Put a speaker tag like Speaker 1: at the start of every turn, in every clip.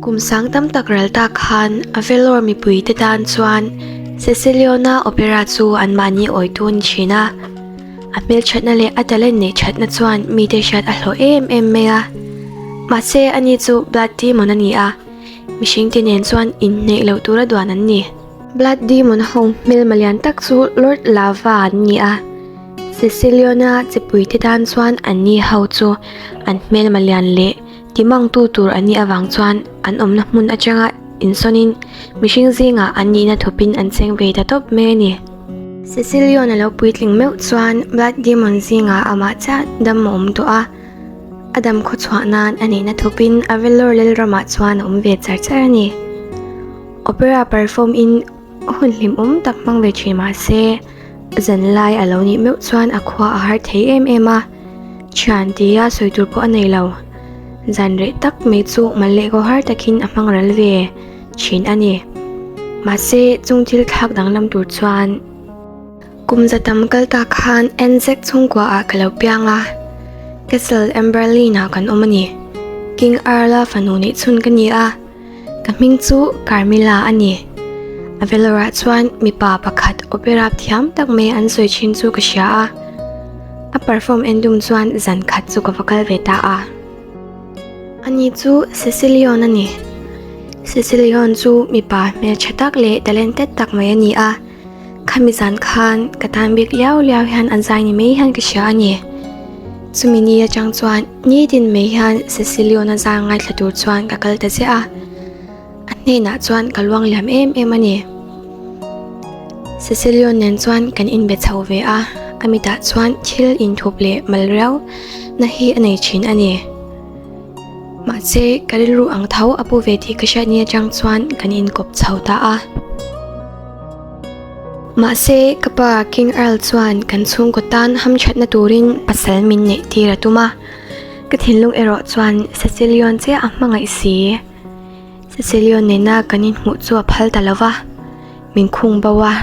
Speaker 1: Kum sang tam tak ral tak khan Avelor mipuite tan chuan Ceciliona Opera chu anmahni awitu a ni thin a. A hmelthatna leh a talent neih thatna chuan mite hriat a hlawh em em mai a. Mahse ani chu Blood Demon a ni a, mihringte nen chuan inhneih loh tura duan an ni. Blood Demon ho hmelma lian tak chu Lord Lava an ni a, Ceciliona chipuite tan chuan anni ho chu an hmelma lian leh Timangtu tur an nih avang chuan an awmna hmun atanga insawnin mihring zingah an nihna thupin an cheng ve ta tawp mai a ni. Cecilion a lo puitling meuh chuan Blood Demon zingah amah chiah dam a awm tawh a, a dam khawchhuah nan a nihna thupin Avelor Lalramah chuan a awm ve char char a ni. Opera perform in hun hlimawm tak hmang ve thin mah se, Zanlai a lo nih meuh chuan a khua a har thei em em a, thian tia sawi tur pawh a nei lo. Zan reh tak mai chu mal leh ko har takin a hmang ral ve thin a ni. Mahse, chung thil thlak danglam tur chuan kum za tam kal tak khan Anzac chhungkua ah ka lo piang a, Castle Amberlin ah kan awm a ni. King Earl-a fanu neih chhun ka ni a. Ka hming chu Carmila a ni. A velawrah chuan mipa pakhat opera thiam tak mai an sawi thin chu ka hria a. A perform en dum chuan zan khat chu ka va kal ve ta a. Ani chu Cecilion a ni. Cecilion chu mipa hmeltha tak leh talented tak mai a ni a. Khami zan khan ka tan bik liau liau hian an zai ni mai hian ka hria a ni. Chumi ni atang chuan nitin mai hian Ceciliona zar ngaithla tur chuan ka kal ta ziah a, a hnenah chuan ka luang liam em em a ni. Cecilion nen chuan kan inbe chho ve a, a mitah chuan thil inthup leh mal riau na hi a nei thin a ni. Mahse, ka rilru ang tho a pu ve tih ka hriat ni atang chuan kan inkawp chho ta a. Mahse, ka pa King Earl chuan kan chhungkaw tan hamthatna turin pasal min neih tir a tum a, ka thinlung erawh chuan Cecilion chiah a hmangaih si. Cecilion nena kan inhmuh chu a phal ta lo va, min khung bo a.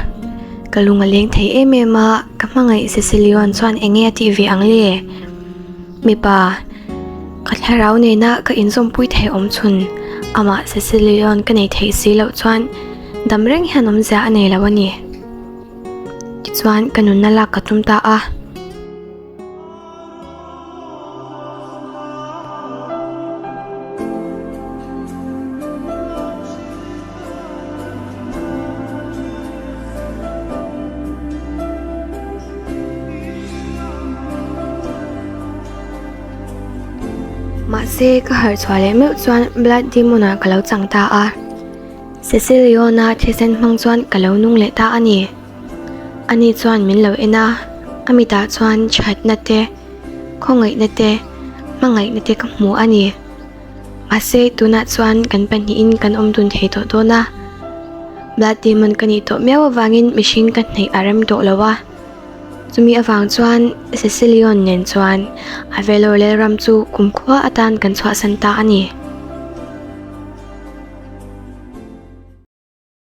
Speaker 1: Ka lung a leng thei em em a, ka hmangaih Cecilion chuan eng nge a tih ve ang le? Mipa, ka thlarau nena ka inzawmpui thei awm chhun, amah Cecilion ka nei theih si loh chuan Dam reng hian awmzia a nei lo a ni. Tichuan ka nunna lak ka tum ta a. Mahse ka harh chhuah leh meuh chuan Blood Demon ah ka lo chang ta a. Ceciliona thisen hmang chuan ka lo nung leh ta a ni. Ani chuan min lo en a, a mitah chuan thatna te, khawngaihna te, hmangaihna te ka hmu a ni. Mahse tunah chuan kan pahnihin kan awm dun thei tawh dawn a. Blood Demon ka nih tawh miau avangin mihring ka hnaih a rem tawh lo a. Chumi avang chuan Cecilion nen chuan Avelor Lalram chu kumkhua atan kan chhuahsan ta a ni.